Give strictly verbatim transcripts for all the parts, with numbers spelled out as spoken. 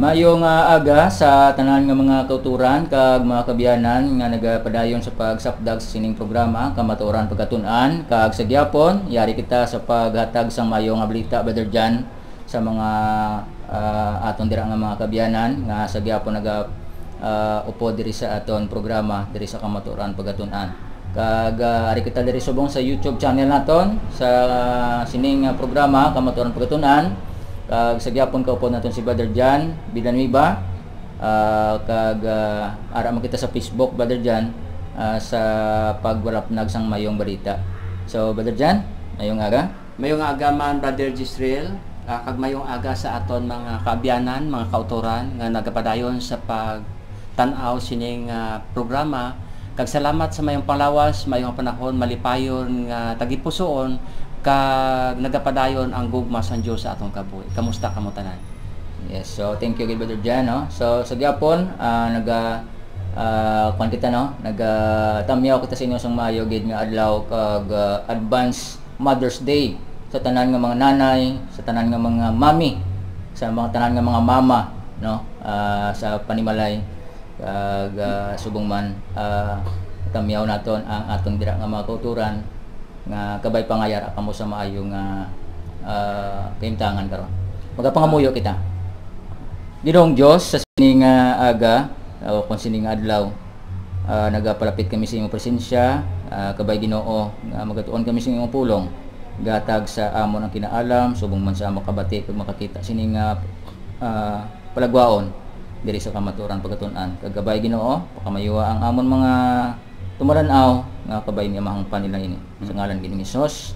Maayong, ah, aga sa tanan nga mga kauturan kag mga kaabyanan nga nagapadayon sa pagsapdag sa sining programa, Kamatuoran Pagkatun-an, kag sa gihapon, yari kita sa paghatag sang maayo nga balita, Brother Jan, sa mga, ah, aton dira nga mga kaabyanan nga sa gihapon naga, ah, upod diri sa aton programa diri sa Kamatuoran Pagkatun-an. Kag, ah, ari kita diri subong sa YouTube channel naton sa sining, ah, programa, Kamatuoran Pagkatun-an. Kag sa gihapon kaupod naton si Brother Jan Villanueva. Ah, kag, ah, ara man kita sa Facebook, Brother Jan, ah, sa pagwarapnag sang mayong balita. So, Brother Jan, mayong aga. Mayong aga man, Brother Jezreel, ah, kag mayong aga sa aton mga kaabyanan, mga kautoran nga nagapadayon sa pagtan-aw sining, ah, programa. Kag salamat sa mayong panglawas, mayong panahon, malipayon nga tagipusoon, kag nagapadayon ang gugma sang Dios sa aton kabuhi. Kamusta kamo tanan? Yes, so thank you gid, Brother Jan, no? So, sa gihapon, ah, naga, ah, kuwan kita, no? Naga, tamyaw kita sa inyo sang maayo gid nga adlaw kag, ah, advance Mother's Day sa tanan nga mga nanay, sa tanan nga mga mami, sa mga tanan nga mga mama, no? Ah, sa panimalay, kag, ah, subong man, ah, tamyaw naton ang aton dira nga mga kauturan nga kabay pangayara kamo sa maayo nga, ah, kahimtangan karon. Magapangamuyo kita. Ginoong Dios, sa sini nga aga, o kung sini nga adlaw, ah, nagapalapit kami sa imong presensya, ah, kabay Ginoo, nga magatuon kami sa imong pulong. Gatag sa amon ang kinaalam, subong man sa amon kabati kag makakita sini nga, ah, palagwaon diri sa kamatuoran pagkatun-an. Kag kabay Ginoo, pakamayuha ang amon mga tumalan-aw nga kabay nga mahangpan nila ini. Sa ngalan ni Ginoong Jesus.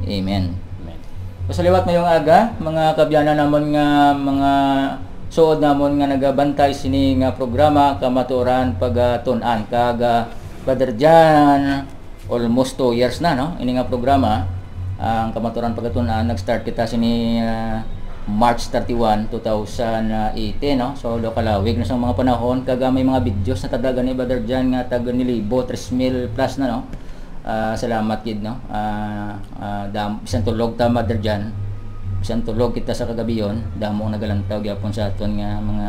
Amen. Amen. Pasaliwat mayong aga, mga kaabyanan namon nga mga suod namon nga nagabantay sini nga programa, Kamatuoran Pagkatun-an. Kag, ah, Brother Jan, almost two years na, no? Ini nga programa, ang Kamatuoran Pagkatun-an, nag-start kita sini, ah, March thirty-one, two thousand eighteen, no? So, daw kalawig na sa mga panahon, kag, ah, may mga videos na tada gani, Brother Jan, nga tag nilibo, tres mil plus na, no? Ah, salamat gid, no? Ah, ah, dam-, bisan tulog ta, Mother Jan, bisan tulog kita sa kagabion, damo ang nagalantaw gyapon sa aton nga mga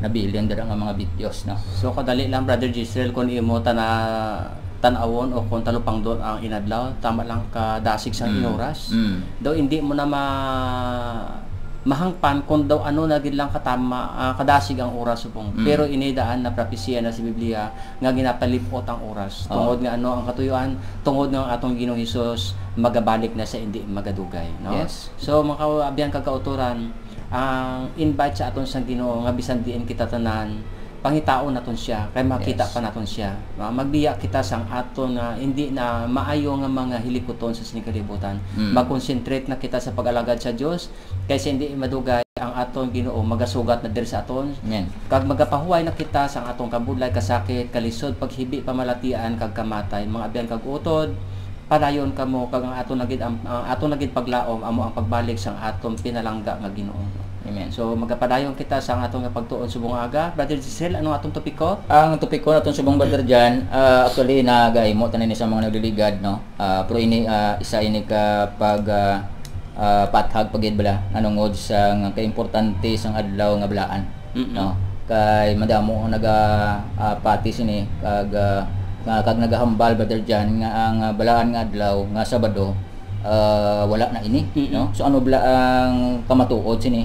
nabilin dira nga mga videos, no? So, kadali lang, Brother Giselle, kung imo ta na tan-awon o kung talupangdon ang inadlaw, tama lang kadasig sang Mm. inoras. Mm. Daw hindi mo na ma-, mahangpan kung daw ano na gid lang katama, ah, kadasig ang oras, subong. Mm. Pero ini daan na propesiya na sa Biblia nga ginapalib-ot ang oras. Oo. Tungod nga ano ang katuyoan? Tungod nga ang atong Ginoong Hesus magabalik na sa hindi magadugay, no? Yes. So, mga kaabyan kag kautoran, ang invite sa aton sang Ginoo nga bisan diin kita tanan, pangitaon naton siya, kay makita Yes. pa naton siya. Ma-, magbiya kita sang aton nga hindi na maayo nga mga hilikuton sa sining kalibutan. Mm. Mag-concentrate na kita sa pag-alagad sa Dios, kay sa hindi madugay ang aton Ginoo magasugat na diri sa aton. Amen. Kag magapahuway na kita sang aton kabudlay, kasakit, kalisod, paghibi, pamalatian, kag kamatay. Mga abyan kag utod, padayon kamo, kag ang aton na gid, ang, ang aton na gid paglaom amo ang pagbalik sang aton pinalangga nga Ginoo. Amen. So, magapadayon kita sa aton nga pagtuon subong aga. Brother Giselle, ano atong topiko? Ang topiko naton subong, Brother Jan, ah, actually, nagahimo tanan ni sa mga nagliligad, no? Ah, pero ini, ah, isa ini ka pag, ah, ah, pathag pa gid bala nanungod sa nga kaimportante sang adlaw nga balaan, Mm-mm. no? Kay madamo ang naga, ah, pati sini kag, ah, nga, kag nagahambal, Brother Jan, nga ang, ah, balaan nga adlaw nga Sabado, ah, wala na ini, Mm-mm. no? So, ano bala ang kamatuod sini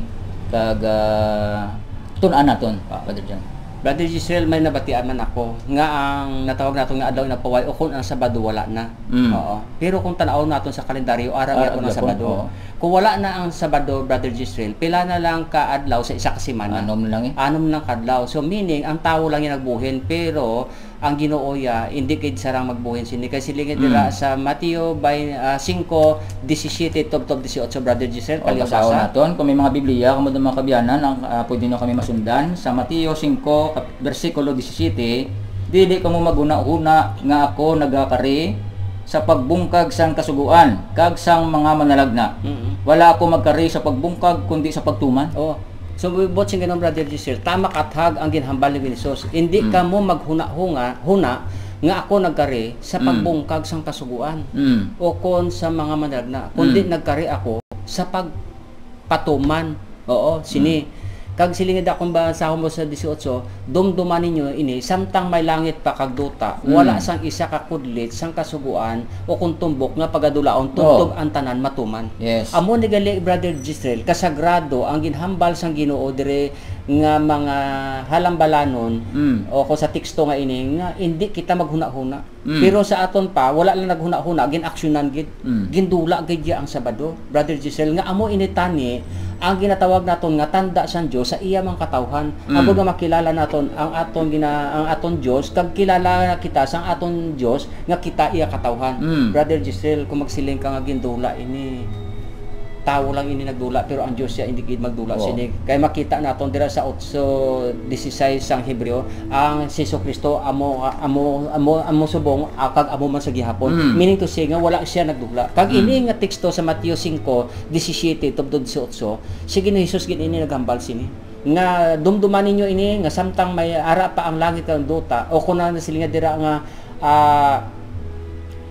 kag, ah, tun-an naton, Brother Jan? Brother Giselle, may nabatian man ako nga ang natawag naton nga adlaw nga pahuway o kung ang Sabado wala na. Mm. Oo. Pero kung tan-aw naton sa kalendaryo, ara Ah, gyapon ang Sabado. Oo. Kung wala na ang Sabado, Brother Giselle, pila na lang ka adlaw sa isa ka semana? Anom na lang eh. Anom na lang ka adlaw. So, meaning, ang tawo lang yung nagbuhin, pero ang Ginoo ya, hindi gid sarang magbuhin sini. Kay silingi dira Mm. sa Mateo bay-, ah, singko, disisiyete, tubtob disiotso, Brother Giselle, O, palihog basahon basa. naton. Kung may mga Biblia, kamo mga kaabyanan, ang, ah, pwede nyo kami masundan. Sa Mateo singko, kap-, bersikulo disisiyete, "Dili kamo maghunahuna nga ako nagakari sa pagbungkag sang Kasugoan kag sang mga manalagna. Mm. Wala ako magkari sa pagbungkag, kundi sa pagtuman." Oh. So, buot sing Ginoo, Brother Giselle, tama kathag ang ginhambal ni Jesus. Hindi Mm. kamo maghunahunga, huna nga ako nagkari sa Mm. pagbungkag sang Kasugoan Mm. o kon sa mga manalagna, kundi Mm. nagkari ako sa pagpatuman. Oo, sini. Mm. Kag siling nga akong basahon mo sa dieciocho, "Dumduma ninyo ini, samtang may langit pa kag duta, Mm. wala sang isa ka kudlit sang kasugoan o kon tumbok nga pagadulaon, tubtob Oh. ang tanan matuman." Yes. Amo ni gali, Brother Gisrel, kasagrado ang ginhambal sang Ginoo diri nga mga halambalanon Mm. o kung sa teksto nga ini, nga indi kita maghuna-huna. Mm. Pero sa aton pa, wala lang naghuna-huna, gin-aksyonan gid. Mm. Gindula gid niya ang Sabado, Brother Giselle, nga amo ini tani ang ginatawag naton nga tanda sang Dios sa iya mga katawhan. Mm. Agod nga makilala naton ang aton gina-, ang aton Dios, kag kilala kita sang aton Dios nga kita iya katawhan. Mm. Brother Giselle, kung magsiling ka nga gindula ini, tawo lang ini nagdula, pero ang Dios siya hindi gid magdula Oh. sini. Kay makita naton dira sa otso dieciséis sang Hebreo, ang si Jesu-Cristo amo, amo, amo, amo subong, ah, kag amo man sa gihapon. Mm. Meaning to say nga wala siya nagdula. Kag Mm. ini nga teksto sa Mateo singko, disisiete tubtob dieciocho, si Ginoong Jesus gid ini naghambal sini. Nga dumduman ninyo ini, nga samtang may ara pa ang langit kag duta, o kung na sila nga dira nga, ah,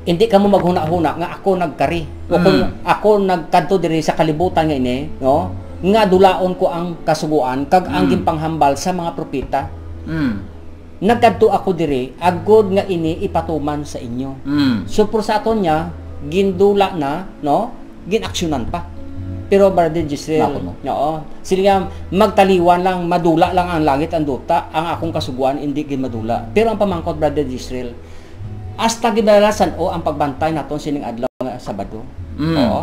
hindi kamo maghuna-huna nga ako nagkari, o kung Mm. ako nagkadto diri sa kalibutan nga ini, no? Nga dulaon ko ang kasugoan kag ang Mm. ginpanghambal sa mga propeta. Mm. Nagkadto ako diri agod nga ini ipatuman sa inyo. Mm. So, por sa aton niya, gindula na, no? Ginaksyonan pa. Pero, Brother Giselle, Nako, no? oo. Sila nga, magtaliwan lang, madula lang ang langit, ang duta, ang akong kasugoan, hindi gid madula. Pero ang pamangkot, Brother Giselle, hasta gid na san-o ang pagbantay naton sining adlaw nga Sabado. Mm. Oo.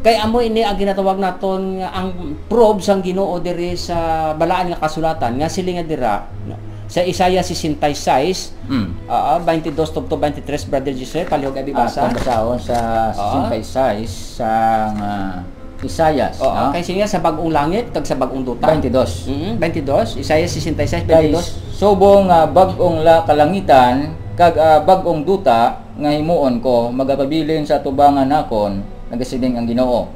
Kay amo ini ang ginatawag naton nga ang probe sang Ginoo diri sa Balaan nga Kasulatan, nga siling nga dira, no, sa Isaiah sixty-six, Mm. ah, twenty-two tubtob twenty-three, Brother Giselle, palihog abi Ah, basa. Atong basahon sa Oo. sixty-six sang, ah, Isaias, Oo, no? Kay siya sa bag-ong langit kag sa bag-ong duta. Twenty-two. Mm, twenty-two, Isaias sixty-six, Kay twenty-two. Subong nga bag-ong la-, kalangitan kag, ah, bag-ong duta nga himuon ko, magapabilin sa atubangan nakon, nagasiling ang Ginoo.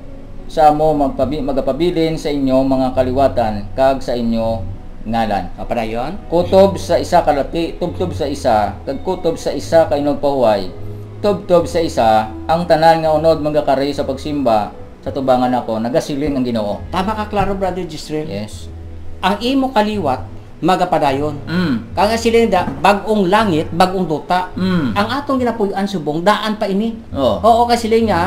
Sa amo magpabi-, magapabilin sa inyo mga kaliwatan kag sa inyo ngalan. O, padayon. Kutob sa isa ka lati, tubtob sa isa, kag kutob sa isa ka inugpahuway, tubtob sa isa, ang tanan nga unod magakari sa pagsimba sa tubangan nako, nagasiling ang Ginoo. Tama ka, klaro, Brother Gisrel. Yes. Ang imo kaliwat, magapadayon. Mm. Kaya nga sila da, bag-ong langit, bag-ong duta. Mm. Ang atong ginapuy-an subong, daan pa ini. Oh. Oo, kasi sila nga,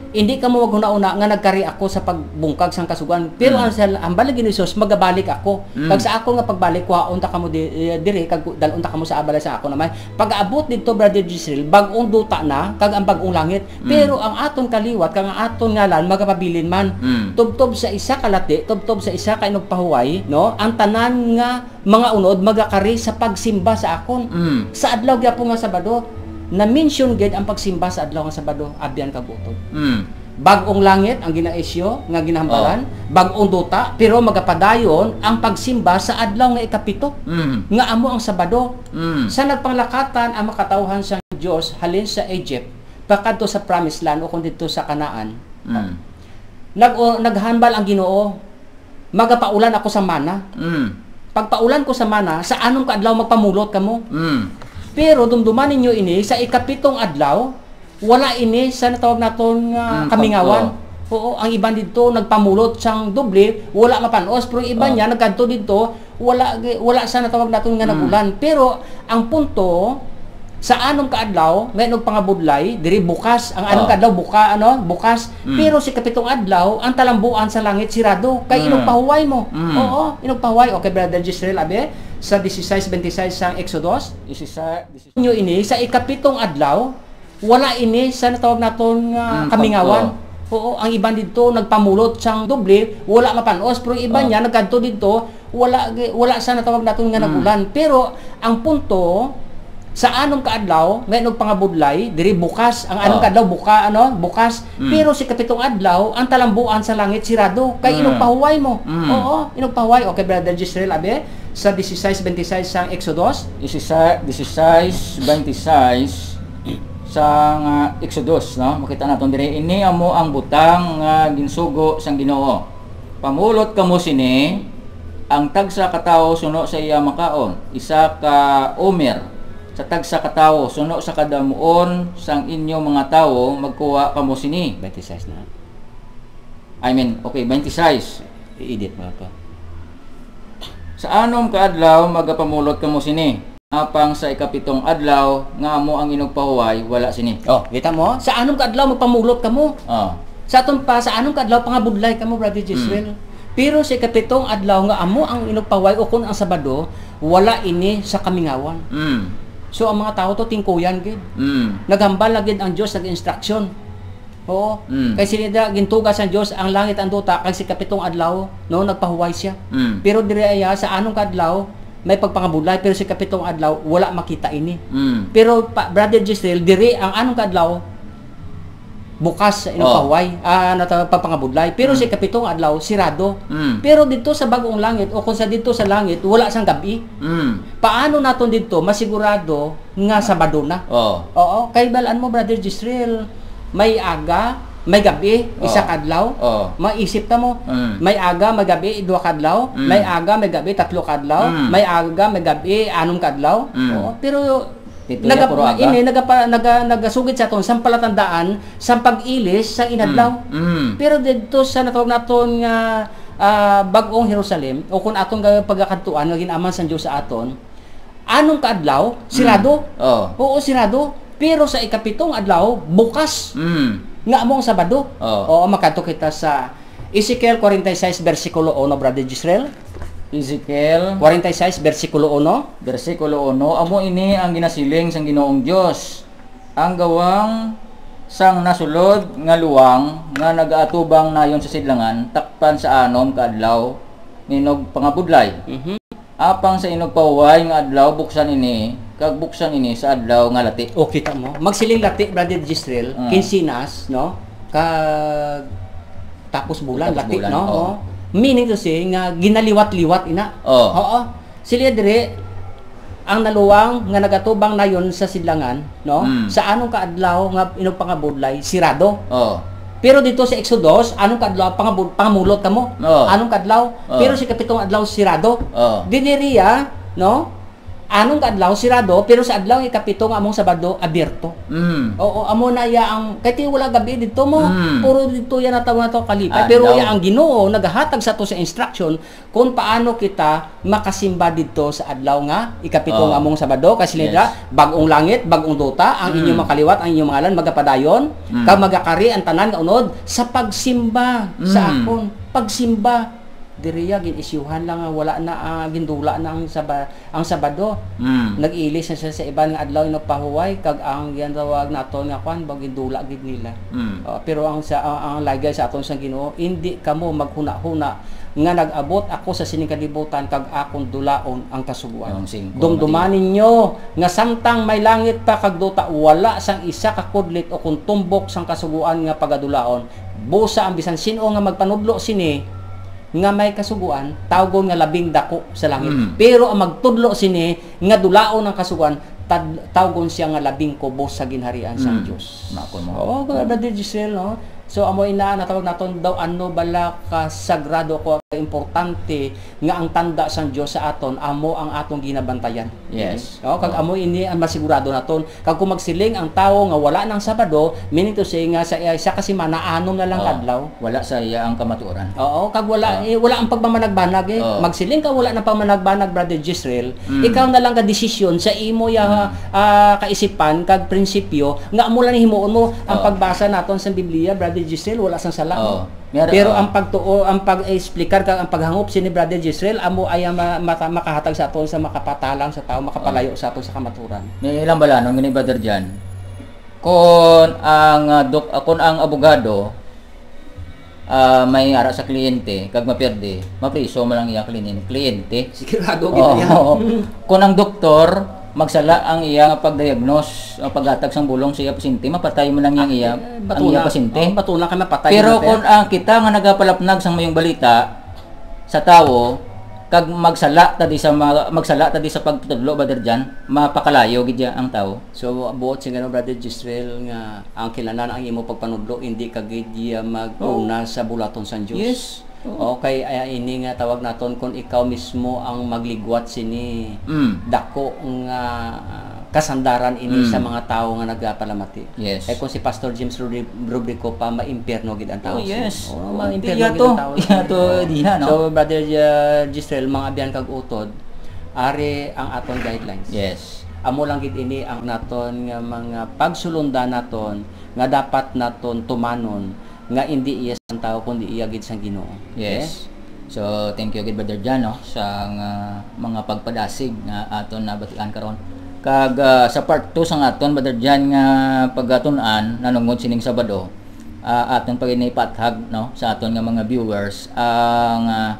hindi kamo maghuna-una nga nagkari ako sa pagbungkag sang kasugoan. Pero Mm. ang sa hambal ni Ginoong Jesus, magabalik ako. Mm. Kag sa ako nga pagbalik, kuhaon ta kamo di, eh, diri, kag dalon ta kamo sa balay sa ako naman. Pag-abot didto, Brother Gisrel, bag-ong duta na, kag ang bag-ong langit. Mm. Pero ang aton kaliwat, kag ang aton ngalan, magapabilin man. Mm. Tubtob sa isa ka lati, tubtob sa isa ka inugpahuway, no? Ang tanan nga mga unod magakari sa pagsimba sa akon. Mm. Sa adlaw gyapon nga Sabado, na-mention gid ang pagsimba sa adlaw nga Sabado, abyan kag utod. Mm. Bag-ong langit ang ginaisyu nga ginahambalan, Oh. bag-ong duta, pero magapadayon ang pagsimba sa adlaw nga ikapito, Mm. nga amo ang Sabado. Mm. Sa nagpanglakatan ang makatawhan sang Dios halin sa Egypt, pakadto sa Promised Land, o kon didto sa Canaan, Mm. nag-, o, naghambal ang Ginoo, "Magapaulan ako sa mana." Mm. Pagpaulan ko sa mana, sa anom ka adlaw magpamulot kamo. Mm. Pero dumduman ninyo ini, sa ikapitong adlaw, wala ini sa natawag naton nga Mm, kamingawan. pagko- Oo, ang iban didto nagpamulot sang doble, wala mapanos, pero ang iban Oh. niya nagkadto didto, wala gi-, wala sa natawag naton nga Mm. nag-ulan. Pero ang punto, sa anom ka adlaw, may nagpangabudlay, diri bukas, ang anom Oh. ka adlaw buka, ano, bukas. Mm. Pero si kapitong adlaw, ang talambuan sa langit sirado, kay Mm. inugpahuway mo. Mm. Oo, inugpahuway. Okay, Brother Gisrel, abi, sa dieciséis veintiséis sang Exodus. Isisa-, Nyo ini, sa ikapitong adlaw, wala ini sa natawag naton nga Mm, kamingawan. pagko- Oo, ang iban didto nagpamulot sang doble, wala mapanos, pero ang iban Oh. niya nagkadto didto, wala gi-, wala sa natawag naton nga Mm. nag-ulan. Pero ang punto, sa anom ka adlaw, may nagpangabudlay, diri bukas, ang anom Oh. ka adlaw buka, ano, bukas. Mm. Pero si kapitong adlaw, ang talambuan sa langit sirado, kay Mm. inugpahuway mo. Mm. Oo, inugpahuway. Okay, Brother Gisrel, abi, sa dieciséis veintiséis sang Exodus. Isisa-, dieciséis veintiséis sang, ah, Exodus, no? Makita naton diri, ini amo ang butang nga ginsugo sang Ginoo. Pamulot kamo sini, ang tagsa ka tawo suno sa iya makaon, isa ka omer sa tagsa ka tawo, suno sa kadamuon sang inyo mga tawo, magkuha kamo sini. Twenty-six na. I mean, okay, twenty-six. I-edit mo na to. Sa anom ka adlaw magapamulot kamo sini, apang sa ikapitong adlaw nga amo ang inugpahuway, wala sini. Oh, kita mo? Sa anom ka adlaw magpamulot kamo. Oh. Sa aton pa, sa anom ka adlaw pangabudlay kamo, Brother Jezreel. Mm. Pero sa ikapitong adlaw nga amo ang inugpahuway, o kun ang Sabado, wala ini sa kamingawan. Mm. So, ang mga tawo to, tingkuyan gid. Mm. Naghambal na gid ang Dios, nag-instruction. Oo. Mm. Kay sini da, gintuga sang Dios ang langit, ang duta, kag sa ikapitong adlaw, no, nagpahuway siya. Mm. Pero diri iya, sa anom ka adlaw, may pagpangabudlay, pero sa ikapitong adlaw, wala makita ini. Mm. Pero pa, Brother Jezreel, diri ang anom ka adlaw, bukas sa inugpahuway, ah, nata-, pagpangabudlay. Pero sa Mm. ikapitong adlaw, sirado. Mm. Pero didto sa bag-ong langit, o kung sa didto sa langit, wala sang gab-i. Mm. Paano naton didto masigurado nga Sabado na? Oh. Oo, kay balaan mo, Brother Jezreel, may aga, may gab-i, isa Oh. ka adlaw. Oh. Maisip ta mo, Mm. may aga, may gab-i, duha ka adlaw. Mm. May aga, may gab-i, tatlo ka adlaw. Mm. May aga, may gab-i, anom ka adlaw. Mm. Oo, pero Dito nagap-, ya, puro aga. ini, nagapa-, naga-, nagasugid sa aton sang palatandaan sang pag-ilis sa inadlaw. Mm. Mm. Pero didto sa natawag naton nga, ah, Bag-ong Jerusalem, o kung aton nga pagakadtuan nga gin-aman sang Dios sa aton, anom ka adlaw, sirado. Mm. Oh. Oo, sirado. Pero sa ikapitong adlaw, bukas. Mm. Nga amo ang Sabado. Oh. Oo, makadto kita sa Ezekiel forty-six, bersikulo uno, Brother Jezreel. Ezekiel Forty-six, bersikulo uno. Bersikulo uno, amo ini ang ginasiling sang Ginoong Dios, ang gawang sang nasulod nga luwang nga nagaatubang nayon sa sidlangan, takpan sa anom ka adlaw nga inugpangabudlay. Mhm. Apang sa inugpahuway nga adlaw, buksan ini, kag buksan ini sa adlaw nga lati. O, kita mo. Magsiling lati, Brother Jezreel, Mm. kinsinas, no? Kag tapos bulan, Tapos lati, bulan, no? oo. O. Meaning to say, nga ginaliwat-liwat ina. Oo. Oo. Sila diri, ang naluwang nga nagatubang nayon sa sidlangan, no? Mm. Sa anom ka adlaw nga inugpangabudlay, sirado. Oo. Pero dito sa Exodus, anom ka adlaw, pangabud-, pangamulot kamo. Oo. Anom ka adlaw, Oo. pero sa ikapitong adlaw, sirado. Oo. Diniriya, no? Anom ka adlaw, sirado, pero sa adlaw nga ikapito nga among Sabado, abierto. Mm. Oo, amo na iya ang, kay ti wala gab-i dito mo, Mm. puro dito yan natawag nato kalipay. Ah, Pero adlaw. iya ang Ginoo, nagahatag sa to sa instruction, kung paano kita makasimba didto sa adlaw nga ikapito Oh. nga among Sabado, kay sila Yes. dira, bag-ong langit, bag-ong duta, ang Mm. inyong makaliwat, ang inyong ngalan magapadayon, Mm. kag magakari ang tanan nga unod sa pagsimba sa Mm. akon. Pagsimba. Diriya, gin-isyuhan lang nga wala na, ah, gindula na ang Saba-, ang Sabado. Mm. Nag-ilis na siya sa iban nga adlaw, nagpahuway, kag ang ginatawag naton nga kwan, ba, gindula gid nila. Mm. Ah, pero ang sa, ang, ang lagay sa aton sang Ginoo, "Indi kamo maghunahuna nga nag-abot ako sa sining kalibutan kag akon dulaon ang Kasugoan." Ang singko, Dumduman Mateo. ninyo nga samtang may langit pa kag duta, wala sang isa ka kudlit o kon tumbok sang Kasugoan nga pagadulaon. Busa ang bisan sin-o nga magpanudlo sini nga may Kasugoan, tawgon nga labing dako sa langit. Mm. Pero ang magtudlo sini nga dulaon ang Kasugoan, tad-, tawgon siya nga labing kubos sa ginharian sang Mm. Dios. Makon mo. Oo, Brother Giselle, no? So, amo ina, natawag naton daw, ano bala ka sagrado, ka importante nga ang tanda sang Dios sa aton, amo ang atong ginabantayan. Yes. No? Kag Oo. amo ini ang masigurado naton. Kag kung magsiling ang tawo nga wala nang Sabado, meaning to say nga sa, sa kasimana, anom na lang ka Oo. adlaw. Wala sa iya ang kamatuoran. Oo, kag wala, Oo. eh, wala ang pagmamanagbanag, eh. Oo. Magsiling ka, wala nang pagmanagbanag, Brother Jezreel. Mm. Ikaw na lang ka desisyon sa imo ya, Mm. ah, kaisipan, kag prinsipyo, nga amo lang himuon mo ang Oo. pagbasa naton sa Biblia, Brother Jezreel, wala sang sala, Oo. no? Meron, Pero oo. ang pagtuo, ang pag-explicar, kag ang paghangop sini, Brother Jezreel, amo ay ang ma-, mata-, makahatag sa aton sa makapatalang sa tawo, makapalayo Oo. sa aton sa kamaturan. May ilang balanon gani, Brother Jan. Kon ang, ah, dok-, ah, kon ang abogado, ah, may ara sa kliyente, kag maperde, mapriso man ang iyang klin-, kliyente. Sigurado gid Oo. yan. Kon ang doktor, magsala ang iya nga pag-diagnose, ang paghatag sang bulong sa iya pasyente, mapatay man ang iyang Ah, iya, eh, ang iya batuna. pasyente. Oh, batuna ka mapatay Pero na, kon pero ang kita nga nagapalapnag sang mayong balita sa tawo, kag magsala ta di sa ma-, magsala ta di sa pagtudlo, Brother Jan, mapakalayo gid ya ang tawo. So, buot sing ano, Brother Jezreel, nga ang kinahanglan ang imo pagpanudlo, hindi ka gid iya mag-una Oh. sa bulaton sang Dios. Yes. Oo. Okay, ay, ini nga tawag naton, kung ikaw mismo ang magligwat sini, Mm. dako nga, ah, kasandaran ini Mm. sa mga tawo nga nagapalamati. Yes. Eh, kung si Pastor James Rubri- Rubrico pa, maimpyerno gid ang tawo. Oh, yes. Oo, Ma- maimpyerno iya gid to. ang tawo. Iya to, Oo. diha, no? So, Brother uh, Giselle, mga abyan kag utod, ari ang aton guidelines. Yes. Amo lang gid ini ang naton nga mga pagsulundan naton nga dapat naton tumanon nga indi iya sang tawo kundi iya gid sang Ginoo. Yes. So, thank you gid, Brother Jan, no, sa nga mga pagpadasig nga aton nabatian karon. Kag ah, sa part two sang aton, Brother Jan, nga pagatun-an nanungod sining Sabado, ah, aton pa gid ipathag, no, sa aton nga mga viewers ang ah,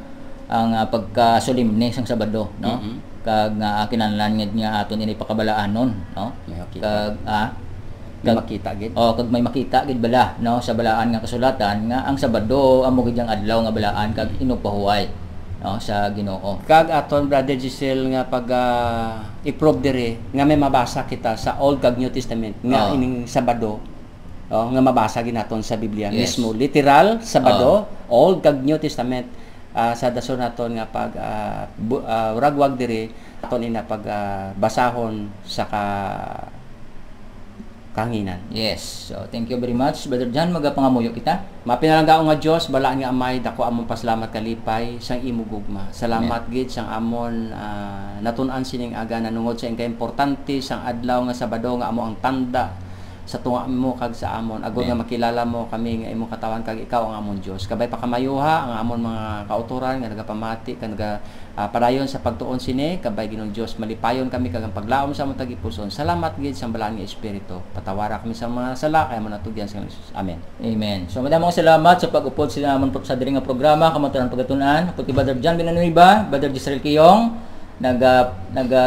ang ah, pagkasolemne sang Sabado, no? Mhm. Kag nga ah, kinahanglan gid nga aton ini pakabalaanon, no? May makita. Kag ah, May kag- makita gid. Oh, kag may makita gid bala, no, sa balaan nga kasulatan nga ang Sabado amo gid ang adlaw nga balaan kag inugpahuway, no, sa Ginoo. Kag aton, Brother Giselle, nga pag ah, i-prove diri nga may mabasa kita sa Old kag New Testament nga Oh. ining Sabado, oh, nga mabasa gid naton sa Biblia Yes. mismo, literal Sabado, Old kag New Testament, ah, sa dason naton nga pag ah, bu- ah, ragwag diri, aton ina pag ah, basahon sa ka kahanginan. Yes. So, thank you very much, Brother Jan. Magapangamuyo kita. Mapinalanggaon nga Dios, balaan nga Amay, dako among pasalamat kalipay sang imo gugma. Salamat gid sang amon ah, natun-an sining aga nanungod sa kaimportante sang adlaw nga Sabado nga amo ang tanda sa tunga mo kag sa amon, agod nga Amen. Makilala mo kami nga imong katawan kag ikaw ang amon Dios. Kabay pakamayuha ang amon mga kautoran nga nagapamati kag naga ah, padayon sa pagtuon sini, kabay Ginoong Dios, malipayon kami kag ang paglaom sa among tagipuson. Salamat gid sang balaan nga Espiritu. Patawara kami sa mga sala kay amo natugyan sa Jesus. Amen. Amen. So, madamo nga salamat sa pag-upod sa amon pro- sa diri nga programa, Kamaturan Pagatunan. Ako si Brother John Villanueva, Brother Gisrael Kiyong, naga naga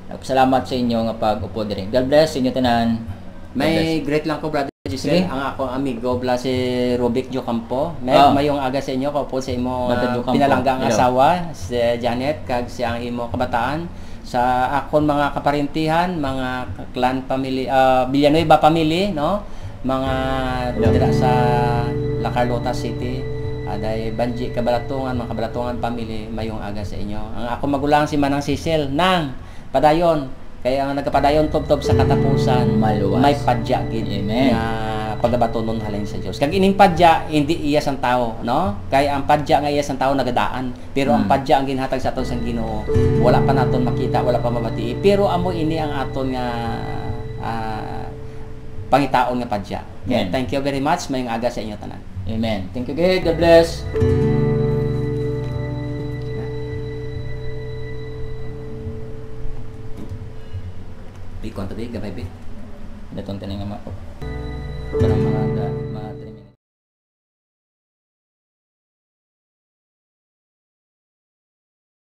nagpasalamat sa inyo nga pag-upod diri. God bless sa inyo tanan. God bless. May greet lang ko, Brother Giselle, Sige. Ang akong amigo bala si Rubik Jocampo. May Ah. Mayong aga sa inyo, kaupo sa imo Brother ah, Jocampo. Pinalanggana nga Hello. Asawa, si Janet, kag siyang imo kabataan. Sa akon mga kaparintihan, mga clan family, ah, Villanueva family, no? Mga Hello. Dira sa La Carlota City, aday Banji Kabalatungan, mga Kabalatungan family, mayong aga sa inyo. Ang akong magulang si Manang Cecil, Nang, padayon, kay ang nagapadayon tubtob sa katapusan, Maluwas. May padya gid Amen. Nga pagabatunon halin sa Dios. Kag ining padya, hindi iya sang tawo, no? Kay ang padya nga iya sang tawo nagadaan, pero ang Mm. padya ang ginhatag sa aton sang Ginoo, wala pa naton makita, wala pa mabatii, pero amo ini ang aton nga ah, pangitaon nga padya. Okay, Amen. Thank you very much. Mayong aga sa inyo tanan. Amen. Thank you, gid. God bless. Bikon to, bi, gamay, bi. Daton tanan nga ma-, para mga